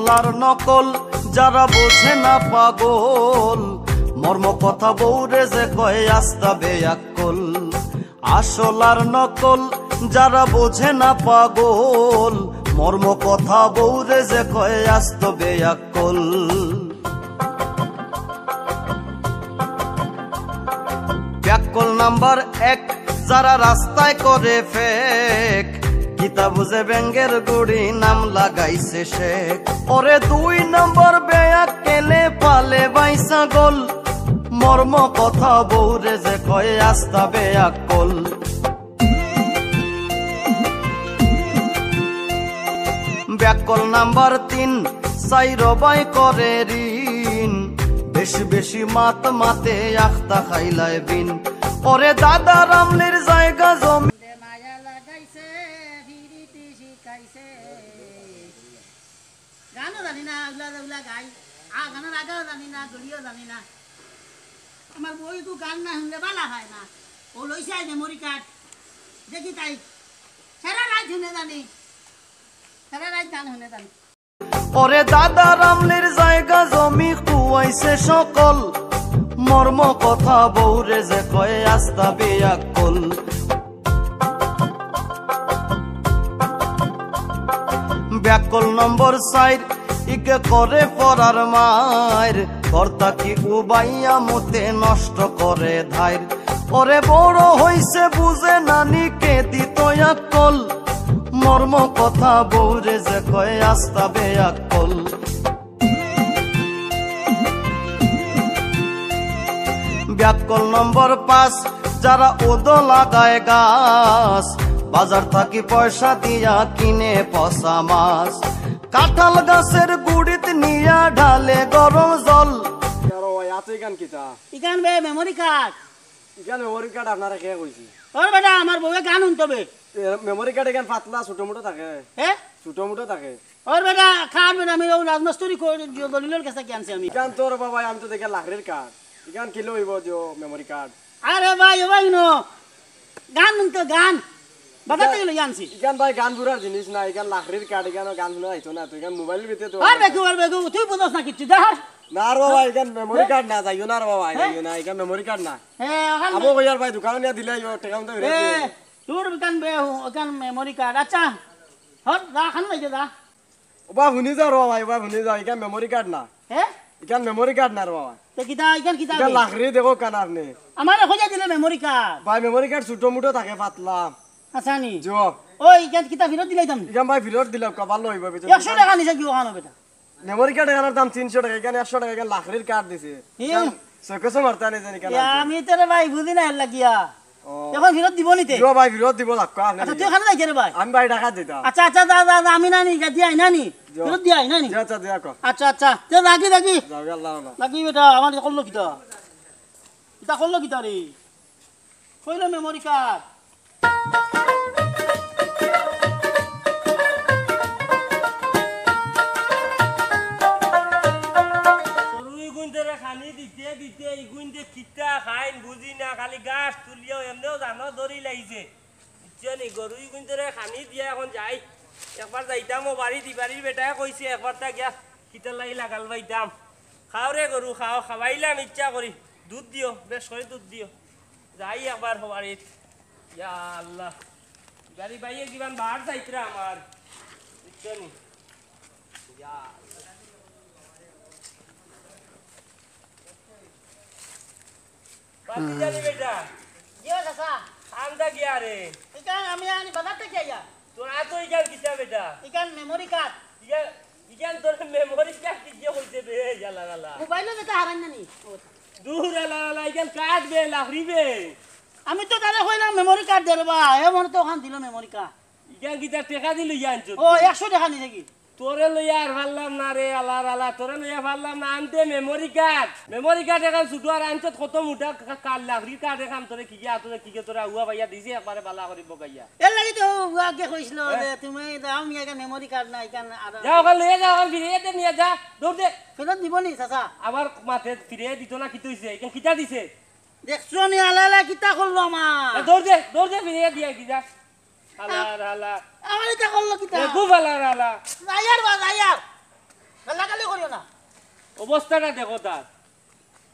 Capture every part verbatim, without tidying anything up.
তার নকল, যারা বোঝে না পাগল, মর্ম কথা বউরে যে কয় আস্তা বেয়াক্কল। আসল আর নকল, যারা বোঝে না পাগল, মর্ম কথা বউরে যে কয় আস্ত বেয়াক্কল। ব্যাককল নাম্বার এক, যারা রাস্তায় করে ফেক, কিতা বুঝে ব্যাঙের গুড়ি নাম লাগাইছে শেখ। ওরে দুই নাম্বার বেয়াক্কেলে পালে বাই ছাগল, মর্ম কথা বউরে যে কয় আস্তা বেয়াক্কল। ব্যাককল নাম্বার তিন, চাইর বাই করে ঋণ, বেশি বেশি মাত মাতে আখতা খাইলায় বিন। ওরে দাদা রামলির জায়গা জমি। মায়া লাগাইছে, ফিরিতি শিখাইছে। গানও জানি না, উলা উলা গাই। আ, গানর আগাও জানি না, গড়িও জানি না। আমার বউ তো গান না হুনলে বালা হয় না। ও লইছে আই মেমোরি কার্ড। দেখি তাই। সারা রাইত হুনে জানি। সারা রাইত গান হুনে জানি। ওরে দাদা রামলির জায়গা জমি খুয়াইছে সকল, মর্ম কথা বউরে যে কয় আস্তা বেয়াক্কল। ব্যাককল নম্বর চাইর, ইগে করে পরার মাইর, কর্তা কি উবাইয়া মুতে নষ্ট করে ধাইর। ওরে বড় হইছে বুঝে নানি কে দিত আক্কল, মর্ম কথা বউরে যে কয় আস্তা বেয়াক্কল। ব্যাককল নম্বর পাঁচ, যারা ওদো লাগায় গাছ, বাজার থাকি পয়সা দিয়া কিনে পচা মাছ, কাঁঠাল গাছের গুড়িত নিয়া ঢালে গরম জল। আরে ভাই, আতো ইখান কিতা? ইখান বে মেমোরি কার্ড। ইখান মেমোরি কার্ড আপনারে কে কইছে? ওর বেটা, আমার বউয়ে গান হুনতো বে। এ, মেমোরি কার্ড ইখান পাতলা, ছোট মোটো থাকে। হে? ছোট মোটো থাকে। ওর বেটা, খান বেটা, আমি ও রাজমাস্তুরি কো-, দলিলর কাছে কি আনছি আমি? ইখান তোর বাবা, আমি তো দেখি লাকড়ির কার্ড। ইখান কিলা অইবো যে মেমোরি কার্ড? আরে ভাই, ও ভাই, হুনো। গান হুনতো, গান। বাজার থাকি লই আনছি। ইখান ভাই গান বুড়ার জিনিস না, ইখান লাকড়ির কার্ড, ইখান গান হুনা যাইতো না, তো ইখান মোবাইলর ভিতরে তো আর বেগু, আর বেগু, তুই বুঝছ না কিচ্ছু, যা হার। না রে বাবা, ইখান মেমোরি কার্ড না, যাইও না রে বাবা, হে? যাইও না, ইখান মেমোরি কার্ড না। হে, ওখান আবো কইয়ার ভাই, দোকানো নিয়া দিলে অইবো, টেকাও তো ফিরত হে, দিও। তোর ইখান বে-, ইখান মেমোরি কার্ড। আচ্ছা, হর, যা, খান যাইতে যা। ও বা হুনি যাও রে বাবা, ও বা হুনি যাও, ইখান মেমোরি কার্ড না। হে? ইখান মেমোরি কার্ড না রে বাবা। তে কিতা, ইখান কিতা ইখান বে? লাকড়ি দেখো কান আপনি। আমারে কইয়া দিলে মেমোরি কার্ড। ভাই, মেমোরি কার্ড ছোট মোটো থাকে, পাতলা। আচ্ছা নি? জো। ওই, ইখান কিতা ফিরত দিলাইতাম নি? ইখান ভাই ফিরত দিলাও, কপাল লইব, বেচা একশো টেকা নিছে কি ওখানো বেটা? মেমোরি কার্ড এখানোর দাম তিনশো টেকা, ইখান একশো টেকা, ইখান লাকড়ির কার্ড দিছে। হি? ইখান চোখে চোখ মারতে আনে জানি কেন ইয়া, আনছে। আমি তো রে ভাই বুঝি না এর লাগিয়া। ও। এখন ফিরত দিব নিতে? জো ভাই, ফিরত দিব, লাগবে আপনি আচ্ছা, তুই নিয়ে। ওখানে যাইতে রে ভাই? আমি ভাই ঢাকা দিতাম। আচ্ছা, আচ্ছা, যা, যা, যা, আমি না নি, যা, দিয়া আই না নি? জো। ফিরত দিয়া আই না নি? যা, যা, যা, কর। আচ্ছা, আচ্ছা, তে লাগি, লাগি। যাও, আল্লাহ, আল্লাহ। লাগি বেটা, আমার করলো কিতা? ইতা করলো কিতা রে? কইলো মেমোরি কার্ড। গরু ইগুইনতরে খানি দিতে দিতে ইগুইনতে কিতা খাইন বুঝি না, খালি ঘাস তুলিয়াও এমনেও জানো দড়ি লাইছে। বুঝছো নি? গরু ইগুইনতরে খানি দিয়া এখন যাই। একবার যাইতাম ও বাড়িত, ই বাড়ির বেটায় কইছে একবার তা গিয়া কিতার লাগি লাগাল পাইতাম। খাও রে গরু, খাও, খাওয়াইলাম ইচ্ছা করি। দুধ দিও, বেশ করি দুধ দিও। যাই একবার হবারিত। ইয়া আল্লাহ। গাড়ি বাইয়ে কিমান বার যাইতরা আমার। বুঝছো নি? ইয়া আল্লাহ। বাকি জানি বেটা। ইয়ে চাচা। আন্দা গিয়া রে। ইটা আমি আনি বাজার থাকি আইয়া। তোর আতো ইখান কিতা বেটা? ইখান মেমোরি কার্ড। ইখান, ইখান তোর মেমোরি কার্ড কি যে হইছে বে, ইয়ালা লালা। মোবাইলো যেটা হারাই না নি? ও। দূর আলা লালা, ইখান কার্ড বে, লাকড়ি বে। আমি তো তারে কইলাম মেমোরি কার্ড দে রে বা, এ মনে তো ওখান দিল মেমোরি কার্ড। ইখান কিতা টেকা দিল ইয়ান চোদ্দ? ও, একশো টেকা নিছে কি? তোরে লইয়া আর পারলাম না রে, আলার আলা, তোরে লইয়া পারলাম না। আনতে মেমোরি কার্ড, মেমোরি কার্ড এখন ছুটো আর আনতে কত মোটা কা-, কার্ড, লাকড়ির কার্ড এখন তোরে কি গিয়া, তোরে কি গিয়া, তোরে আউয়া পাইয়া দিছে একবারে বালা করি বগাইয়া। এর লাগি তো ও আগে কইছিল হ্যাঁ? যে তুমি দাও মিয়া এখান মেমোরি কার্ড না, এখান আর যা, ওখান লইয়া যা, ওখান ফিরে দে নিয়ে যা, দৌড় দে। ফেরত দিব নি, চাচা? আমার মাতে ফিরে দিত না, কিতা অইছে? এখন কিতা দিছে? দেখছো নি, আলা আলা কিতা করলো আমার? এ, দৌড় দে, দৌড় দে, ফিরে দিয়া কি যা। হালার হালা। আমার এটা করলো কিতা? এ, খুব হালার হালা। যাইয়ার বা, যাইয়ার। গালাগালি করিও না। অবস্থাটা দেখো তার।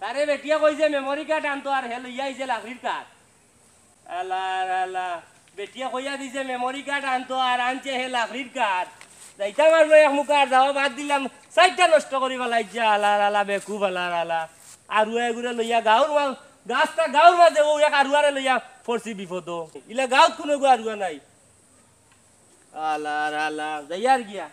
তারে বেটিয়ে কইছে মেমোরি কার্ড আনতো, আর হে লইয়া আইছে লাকড়ির কাঠ। আলা, আলা, আলা। বেটিয়ে কইয়া দিছে মেমোরি কার্ড আনতো, আর আনছে হে লাকড়ির কাঠ। যাইতাম আর লই এক মুখা, আর যাওয়া বাদ দিলাম, সাইডটা নষ্ট করি ফালাইছে। আলা, আলা, বেকুব, আলা, আলা। আর ওই এগুরে লইয়া গাঁওর মা-, গাছটা গাঁওর মাঝে ও এক আরুয়ারে লইয়া পড়ছি বিপদ। ইলা গাঁওত কোনো গো আরুয়া নাই। আলা, আলা, যাইয়ার গিয়া।